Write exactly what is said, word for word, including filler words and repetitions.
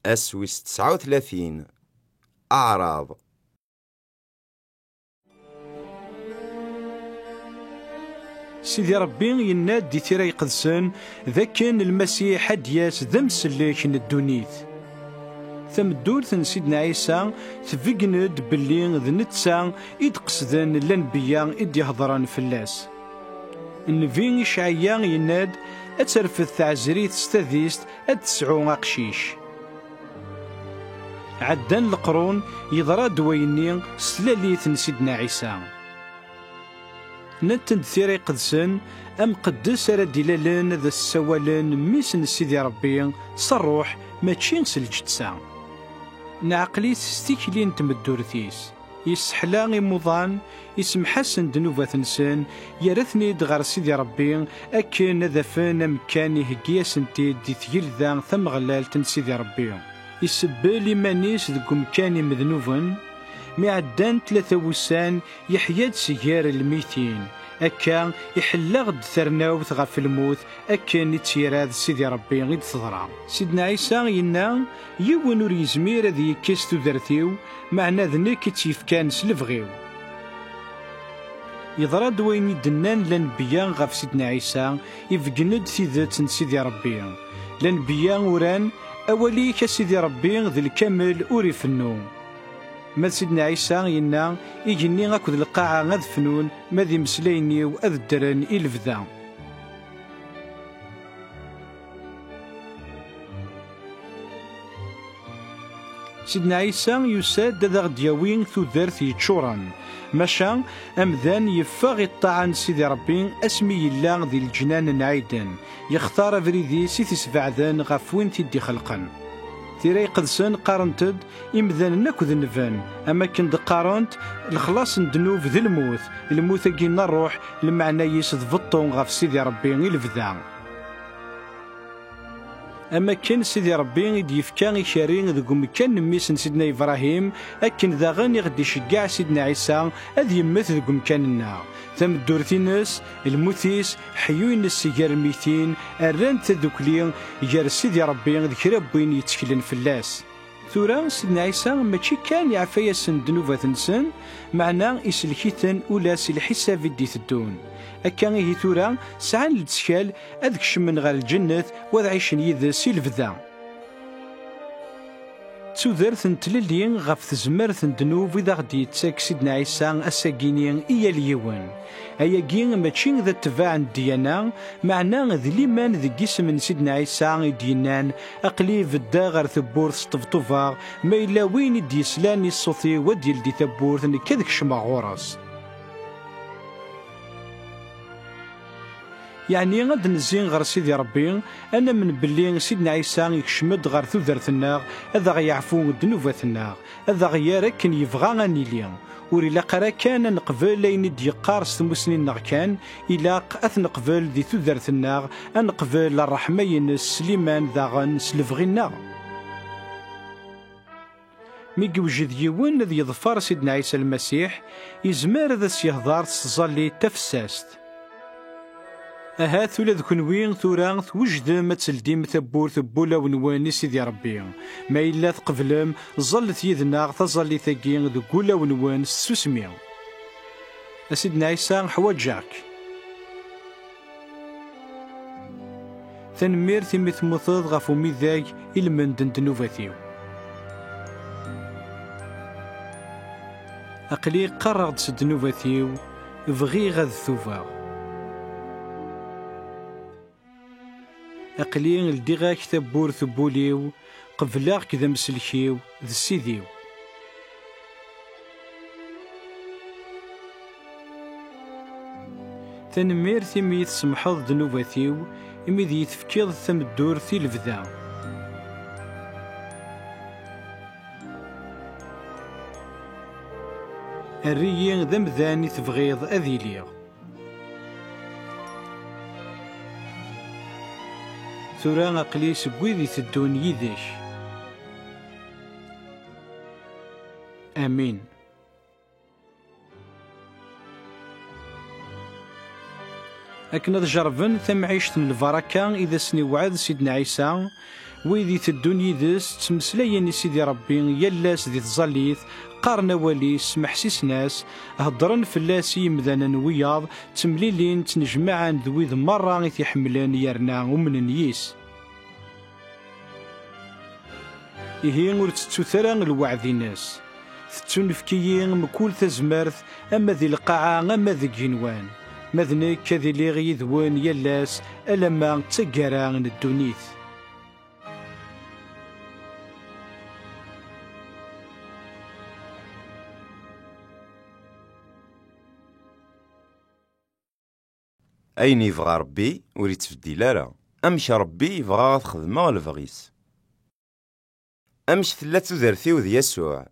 Ass wis tesɛa u tlatin. Aɛraḍ. Sidi Ṛebbi yenna-d di Tira Iqedsen d akken Lmasiḥ ad d-yas d amsellek n ddunit. Tameddurt n Sidna Ɛisa tbeggen-d belli d netta i d-qesden lanbeyya i d-ihedṛen fell-as. Nnbi Icɛaya yenna-d ad terfed teɛzrit s tadist ad tesɛu aqcic. Ɛeddan leqrun, yeḍra-d wayenni s tlalit n Sidna Ɛisa. Nnant-d Tira Iqedsen, amqeddes ara d-ilalen ad as-ssawalen mmi-s n Sidi Ṛebbi s ṛṛuḥ, mačči s lǧetta. Neɛqel-it s tikli n tmeddurt-is. Yesseḥla imuḍan, isemḥ-asen ddnubat-nsen, yerra-ten-id ɣer Sidi Ṛebbi akken ad afen amekkan iheggi-asen-t-id di tgelda tameɣlalt n Sidi Ṛebbi. Isebbel iman-is deg umkan imednuben. Mi ɛeddan tlata wussan, yeḥya-d si gar lmitin. Akka, iḥelleɣ-d tarnawt ɣef lmut akken i tt-irad Sidi Ṛebbi i d-teḍra. Sidna Ɛisa yenna, yiwen ur yezmir ad yekkes tudert-iw, meɛna d nekk i tt-yefkan s lebɣi-w. Yeḍra-d wayen i d-nnan lanbeyya ɣef Sidna Ɛisa, ibeggen-d tidet n Sidi Ṛebbi. Lanbeyya uran, awal-ik a Sidi Ṛebbi d lkamel ur ifennu. Ma d Sidna Ɛisa yenna, igenni akked lqaɛa ad fnun, ma d imeslayen-iw ad ddren i lebda. Sidna Ɛisa yusa-d ad aɣ-d-yawi tudert yeččuren. Maca, amdan yeffeɣ i ṭṭaɛa n Sidi Ṛebbi asmi yella di leǧnan n Ɛiden, yextar abrid-is i t-isbeɛden ɣef win t-id-ixelqen. Tira Iqedsen qqarent-d, imdanen akk denben, am akken d-qqarent, lexlaṣ n ddnub d lmut, lmut-agi n ṛṛuḥ, lmeɛna-is d beṭṭu ɣef Sidi Ṛebbi i lebda. Am akken Sidi Ṛebbi i d-yefka ikerri deg umekkan n mmi-s n Sidna Ibrahim, akken daɣen i ɣ-d-iceggeɛ Sidna Ɛisa ad yemmet deg umkan-nneɣ. Tameddurt-ines, lmut-is, ḥeyyu-ines gar lmitin, rran-d tadukli gar Sidi Ṛebbi d kra n win yetteklen fell-as. Tura, Sidna Ɛisa mačči kan iɛfa-yasen ddnubat-nsen, meɛna isellek-iten ula si lḥisab i d-iteddun. Akka ihi tura, sɛan lettkal ad kecmen ɣer lǧennet, u ad ɛicen yid-s i lebda. D tudert n tlelli ɣef tezmert n ddnub i d aɣ-d-yettak Sidna Ɛisa ass-agini i yal yiwen. Ayagi mačči d atbaɛ n ddyana, meɛna d liman deg isem n Sidna Ɛisa i d-yennan, aql-i beddeɣ ɣer tewwurt sṭebṭubeɣ, ma yella win i d-yeslan i ṣṣut-iw ad d-yeldi tawwurt, nekk ad kecmeɣ ɣur-s. Yeɛni ad d-nezzi ɣer Sidi Ṛebbi, ad namen belli Sidna Ɛisa ikcem-d ɣer tudert-nneɣ, ad aɣ-yeɛfu ddnubat-nneɣ, ad aɣ-yerr akken yebɣa ad nili. Ur ilaq ara kan ad neqbel ayen i d-yeqqar s tmusni-nneɣ kan, ilaq ad t-neqbel di tudert-nneɣ, ad neqbel ṛṛeḥma-ines s liman daɣen s lebɣi-nneɣ. Mi yewjed yiwen ad yeḍfer Sidna Ɛisa Lmasiḥ, yezmer ad as-yehḍer s tẓallit tafessast. Ahat ula d kenwi tura twejdem ad teldim tawwurt n wulawen-nwen i Sidi Ṛebbi. Ma yella tqeblem, ẓallet yid-neɣ taẓallit-agi deg wulawen-nwen s tsusmi. A Sidna Ɛisa, ḥwaǧeɣ-k. Tanemmirt imi temmuteḍ ɣef umidag i lmend n ddnubat-iw. Aql-i qqareɣ-d s ddnubat-iw, bɣiɣ ad tubeɣ. Aql-i ldiɣ-ak tawwurt n wul-iw, qebleɣ-k d amsellek-iw, d Ssid-iw. Tanemmirt imi i tsemḥeḍ ddnubat-iw, imi d iyi-tefkiḍ tameddurt i lebda. Err-iyi d amdan i tebɣiḍ ad iliɣ. Tura aql-i seg wid iteddun yid-k. Amin. Akken ad jerrben tamɛict n lbaraka i d asen-iwɛed Sidna Ɛisa, Wid iteddun yid-s ttmeslayen i Sidi Ṛebbi yal ass di tẓallit, qqaren awal-is, smeḥsisen-as, heddren fell-as i yimdanen wiyaḍ, ttemlilin, ttnejmaɛen d wid merra i t-iḥemmlen yerna umnen yis. Ihi ur tettut ara lweɛd-ines. Tettunefk-iyi mkul tazmert, ama di lqaɛa ama deg igenwan. Ma d nekk ad iliɣ yid-wen yal ass, alamma d taggara n ddunit. Ayen yebɣa Ṛebbi ur yettbeddil ara. Amek Ṛebbi yebɣa ad xedmeɣ lebɣi-s. Amek tella tudert-iw d Yasuɛ?